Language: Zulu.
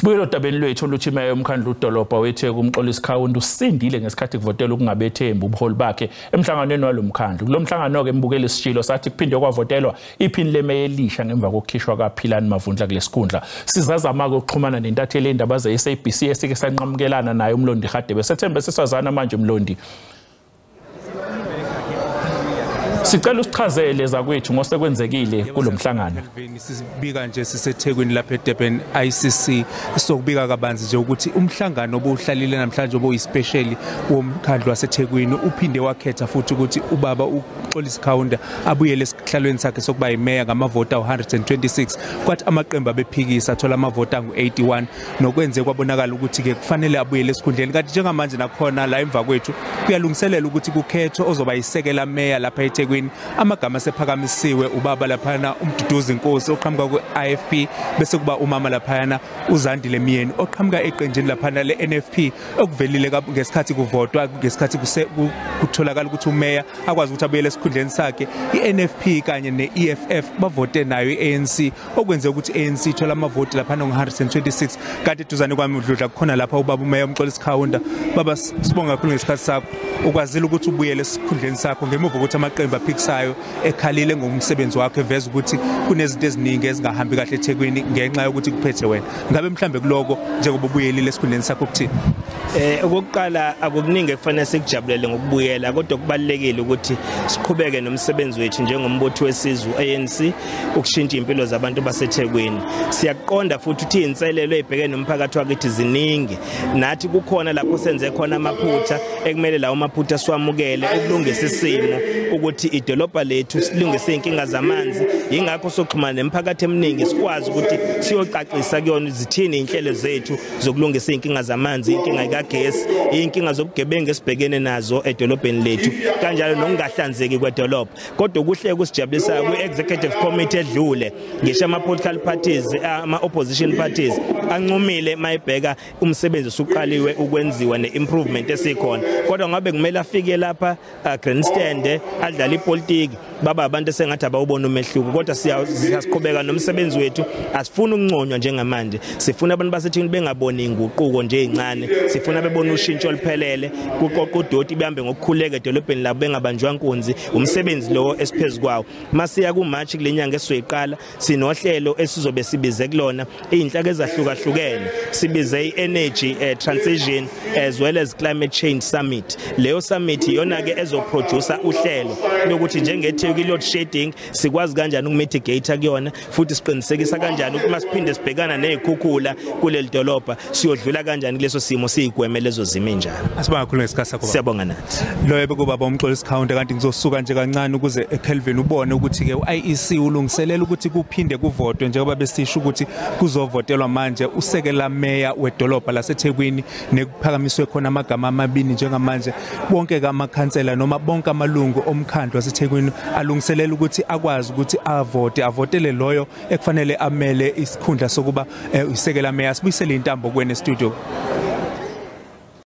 Sibuyele odabeni lwethu oluthi imeya yomkhandlu udolobha weTheku uMxolisi Kaunda usindile ngesikhathi kuvotelwa ukungabethembi ubuholi bakhe emhlanganweni walomkhandlu. Kulo mhlangano ke mbukeli sishilo sathi kuphinde kwavotelwa iphini lemeya elisha ngemva kokukhishwa kaPhilani Mavundla kulesikhundla. Sizazama ukuxhumana nentatheli endaba ze-SABC esike sanqamukelana naye uMlondi Hadebe. Sethembe sisazana manje Mlondi. Sicela usichazele zakwethu ngosekwenzekile kulomhlangano. Sibika nje siseThekwini lapha eDurban ICC, sokubika kabanzi nje ukuthi umhlangano obuhlalile namhlanje obuyispecial womkhandlu waseThekwini uphinde wakhetha futhi ukuthi ubaba uXolisi Kaunda abuyele esihlalweni sakhe sokuba yimeya ngamavoti awu-126, kwathi amaqembu abephikisa athola amavoti angu-81, nokwenze kwabonakala ukuthi ke kufanele abuyele esikhundleni. Kanti njengamanje nakhona la emva kwethu kuyalungiselela ukuthi kukhethwe ozoba yisekela meya lapha eThekwini. Amagama sephakamisiwe ubaba laphana uMduduzi Nkosi oqhamuka ku-IFP, bese kuba umama laphana uZandile Myeni oqhamuka eqenjini laphana le-NFP, okuvelile ngesikhathi kuvotwa, ngesikhathi kutholakala ukuthi umeya akwazi ukuthi abuyele esikhundleni sakhe. I-NFP kanye ne-EFF bavote nayo i-ANC, okwenze ukuthi i-ANC ithola amavoti laphana ngo-126. Kanti eduzane kwami udludla kukhona lapha ubaba umeya uMxolisi Kaunda. Baba, sibonga kakhulu ngesikhathi sakho. Ukwazile ukuthi ubuyele esikhundleni sakho ngemuva kokuthi amaqembu aphikisayo ekhalile ngomsebenzi wakho, eveza ukuthi kunezinto eziningi ezingahambi kahle eThekwini ngenxa yokuthi kuphethe wena. Ngabe mhlambe kuloko njengoba ubuyelile esikhundleni sakho ukuthini? Okokuqala akukuningi ekufanele sikujabulele ngokubuyela, kodwa kubalulekile ukuthi siqhubeke nomsebenzi wethu njengombutho wesizwe ANC ukushintsha impilo zabantu baseThekwini. Siyaqonda futhi ukuthi inselelo ezibhekene nomphakathi wakithi ziningi, nathi kukhona lapho senze khona amaphutha ekumele lawo maphutha siwamukele ukulungisa isimo ukuthi idolobha lethu silungise inkinga zamanzi. Ingakho soxhumana nemphakathi eminingi sikwazi ukuthi siyocacisa kuyona zithini inhlelo zethu zokulungisa inkinga zamanzi, inkinga kagesi, inkinga zobugebengu esibhekene nazo edolobheni lethu, kanjalo nokungahlanzeki kwedolobha. Kodwa kuhle kusijabulisayo kwi-executive committee edlule, ngisho ama-political parties, ama-opposition parties ancumile mayibheka umsebenzi osuqaliwe ukwenziwa ne-improvement esikhona. Kodwa ngabe kumele afike lapha grandstand adlala ipolitiki, baba abantu esengathi abawubona umehluko. Kodwa siyaqhubeka nomsebenzi wethu, asifuni ukunconywa njengamanje, sifuna abantu baseThekwini bengaboni inguquko nje ezincane, sifuna bebone ushintsho oluphelele, kuqoqa udoti behambe ngokukhuleka edolobheni labo bengabanjwa nkunzi. Umsebenzi lo esiphezulu kwawo. Masiya ku March kulenyanga esizoyiqala, sinohlelo esizobe sibize kulona izinhlaka ezahlukahlukene, sibize i-energy transition as well as climate change summit. Leyo summit iyona ke ezoproduce uhlelo lokuthi njengeThekwini load shedding sikwazi kanjani ukumitigate kuyona, futhi siqinisekisa kanjani ukuthi masiphinde sibhekana nezikhukhula kuleli dolobha siyodlula kanjani kuleso simo, siyigweme lezo zimo enjalo. Asibonga kakhulu ngesikhathi sakho. Siyabonga nathi. Loyo bekubaba uMxolisi Kaunda. Kanti ngizosuka nje kancane ukuze Kelvin ubone ukuthi ke u-IEC ulungiselela ukuthi kuphinde kuvotwe njengoba besisho ukuthi kuzovotelwa manje usekela meya wedolobha laseThekwini, nekuphakamiswe khona amagama amabili njengamanje. Bonke amakhansela noma bonke amalungu omkhandlu waseThekwini alungiselela ukuthi akwazi ukuthi avote, avotele loyo ekufanele amele isikhundla sokuba isekela meya. Sibuyisele intambo kwene studio.